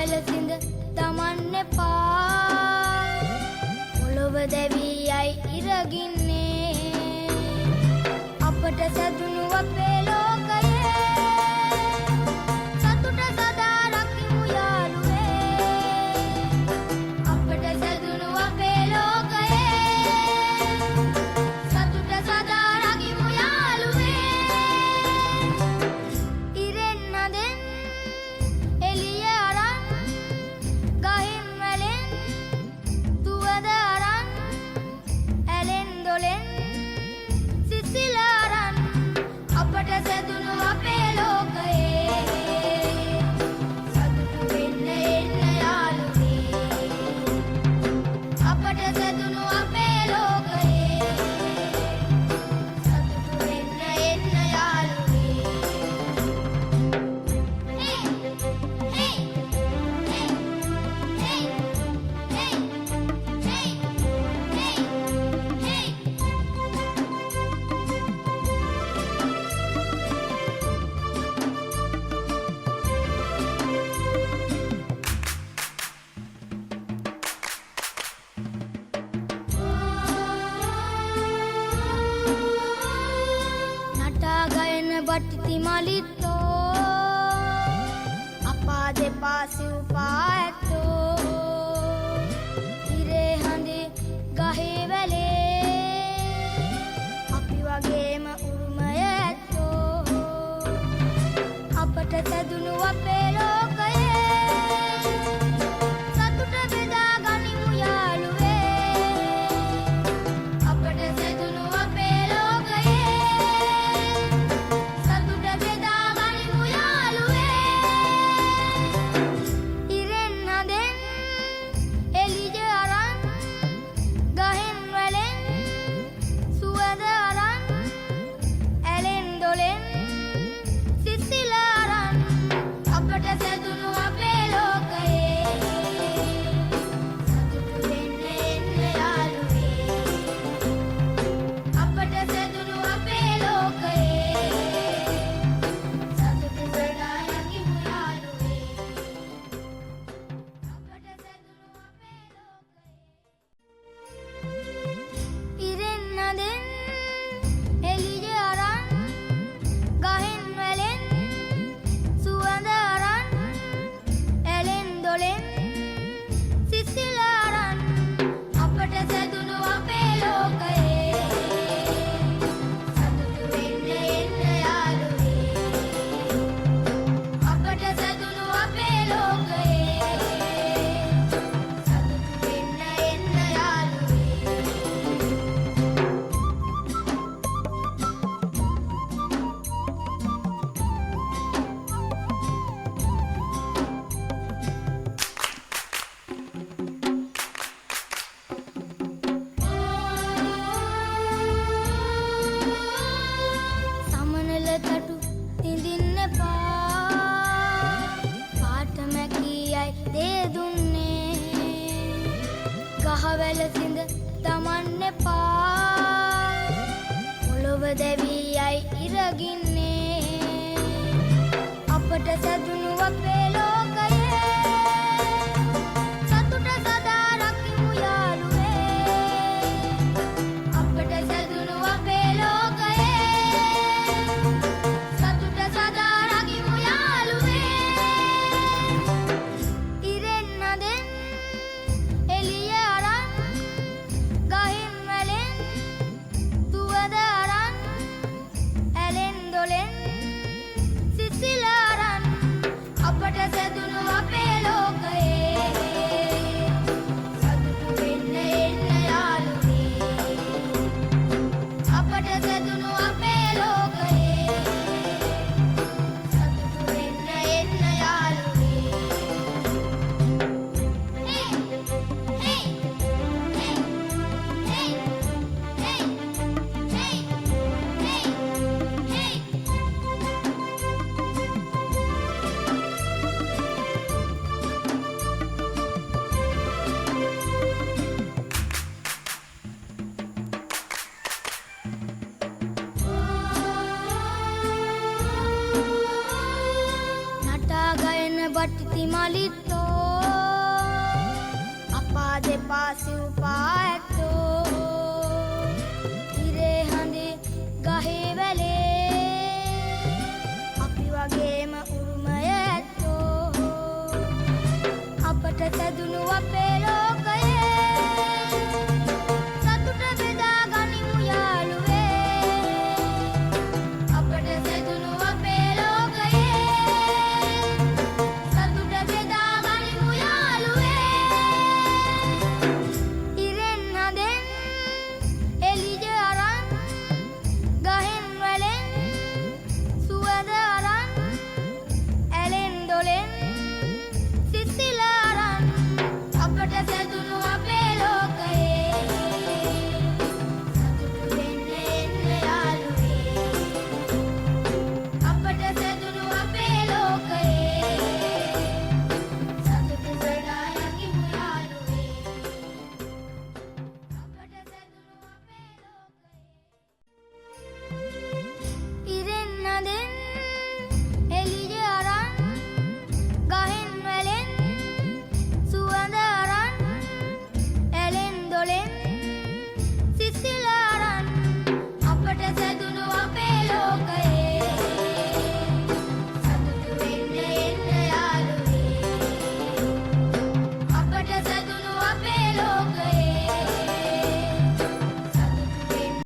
ගහවැල සිඳ දමන්න එපා. පොළොව දැවී යයි ඉරගින්නේ. අපට සැදුණු අපේ ලෝකයේ සතුට සදා රකිමු යාළුවේ. අපට සැදුණු අපේ ලෝකයේ සතුට සදා රකිමු යාළුවේ. ඉරෙන් හඳෙන් එළිය අරන්, ගහෙන් වැලෙන් සුවඳ අරන්, ඇලෙන් දොලෙන් සිසිල අරන්, අපට සැදුණු අපේ ලෝකයේ සතුටු වෙන්න එන්න යාළුවේ. අපට සැදුණු අපේ ලෝකයේ සතුටු වෙන්න එන්න යාළුවේ. Hey hey hey hey hey hey hey hey. නටා ගයන බටිති මලිත්තෝ, අපා දෙපා සිව්පා ඇත්තෝ, ඉරේ හඳේ ගහේ වැලේ අපි වගේම උරුමය ඇත්තෝ. අපට සැදුණු අපේ ලෝකයේ සතුට බෙදා ගනිමු යාළුවේ. අපට සැදුණු අපේ ලෝකයේ සතුට බෙදා ගනිමු යාළුවේ. ඉරෙන් හඳෙන් එළිය අරන්, ගහෙන් වැලෙන් සුවඳ අරන්, ඇලෙන් දොලෙන් සිසිල අරන්, අපට සැදුණු අපේ ලෝකයේ සතුටු වෙන්න එන්න යාළුවේ. අපට සැදුණු අපේ ලෝකයේ සතුට සදා රකිමු යාළුවේ. අපට සැදුණු අපේ ලෝකයේ ඉරෙන් හඳෙන් එළිය අරන්, ගහෙන් වැලෙන් සුවඳ අරන්, ඇලෙන් දොලෙන් සිසිල අරන්, අපට සැදුණු අපේ ලෝකයේ සතුටු වෙන්න එන්න යාළුවේ. අපට සැදුණු අපේ ලෝකයේ සතුටු වෙන්න එන්න යාළුවේ. සමනල තටු තිඳින්න එපා. පාට මැකී යයි දේ දුන්නේ. ගහවැල සිඳ දමන්න එපා. පොළොව දැවී යයි ඉරගින්නේ. අපට සැදුණු අපේ ලෝකයේ සතුට සදා රකිමු යාළුවේ. අපට සැදුණු අපේ ලෝකයේ සතුට සදා රකිමු යාළුවේ. ඉරෙන් හඳෙන් එළිය අරන්, ගහෙන් වැලෙන් සුවඳ අරන්, ඇලෙන් දොලෙන් සිසිල අරන්, අපට සැදුණු අපේ ලෝකයේ සතුටු වෙන්න එන්න යාළුවේ. අපට සැදුණු අපේ ලෝකයේ සතුටු වෙන්න එන්න යාළුවේ. Hey hey hey hey hey hey hey hey. නටා ගයන බටිති මලිත්තෝ. පා සිව් පා ඇත්තෝ.